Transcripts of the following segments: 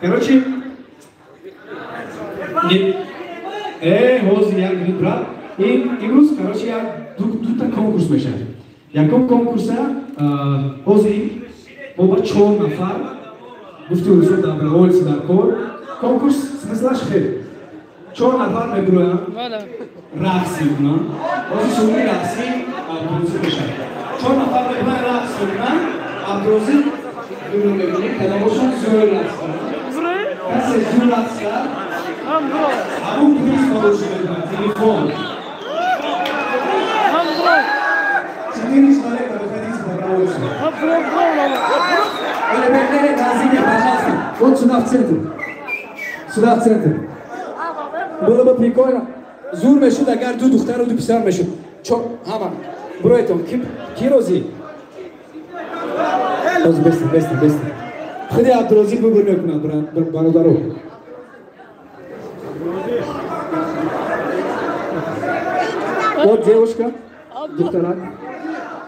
Короче, ҳозир як минут, брат. Имрӯз, короче, як дута конкурс мешавад. Якум конкурса ҳозир мо ба 4 нафар гуфти урусо добровольцы дар кор. Конкурс смыслаш хел. 4 нафар мебуроянд, рақс мекунанд. Ҳозир суруди рақсӣ Абдурозиқ мешавад. 4 нафар мебуроянд, рақс мекунанд. Абдурозиқ мебинем, кадомошон зӯр рақс кунанд. Касе зӯр рақс кард, ҳамун приз получи мекунад, телефон. 4 человека, выходите добровольцы. Пожалуйста, вот сюда в центр. Сюда в центр. Было бы прикольно. Зур мешуд, агар 2 духтару 2 писар мешуд. Чо, ҳама. Буройтон, ки розӣ? Боз бестен, бестен, бестен. Худи Абдурозиқ выбор мекунад, бародаро. Вот девушка, духтарак.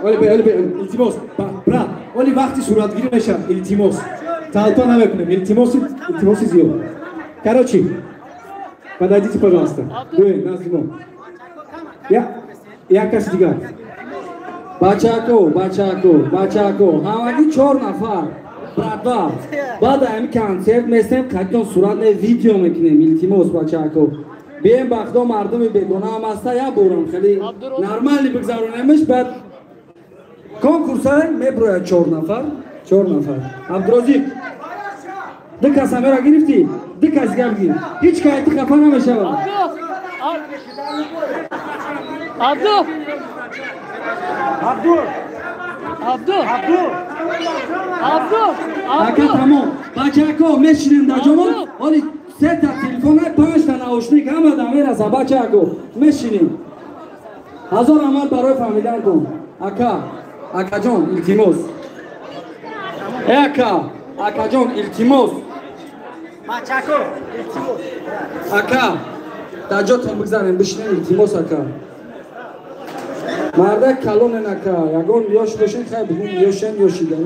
Оли, оли, илтимос, брат, оли вақти суратгирӣ мешавад, илтимос. Толпа намекунем, илтимоси, илтимоси зиёд. Короче, подойдите, пожалуйста. Дуэ, назди мо. Я каси дигар. Бачако, бачако, бачако, ҳамагӣ 4 нафар. Братва, баъд ҳами консерт местем, қайтон сурат не видео мекунем, илтимос, бачако. Бием ба худо мардуми бегона ҳам аста, як борам хеле нормали бигзаронемш, баъд конкурса меброяд 4 нафар, 4 нафар. Абдурозиқ, 2 кас ҳамеро гирифтӣ, 2 кас дигар бигир. Ҳеҷ кайти хафа намешавад. Абду! Абду! Абду! Абду! Абду! Ака тамом. Бачако, мешинем дар ҷомон. Оли 3 та телефон, 5 та наушник ҳама да мераса, бачако. Мешинем. Ҳазор раҳмат барои фаҳмидантон. Ака, акаҷон, илтимос. Ака, акаҷон, илтимос. Бачако, илтимос. Ака, дар ҷотон бигзарем, бишинем, илтимос, ака. Мардак калонен, ака, ягон ёш бошен, хай бигӯм, ёшен, ёшидан.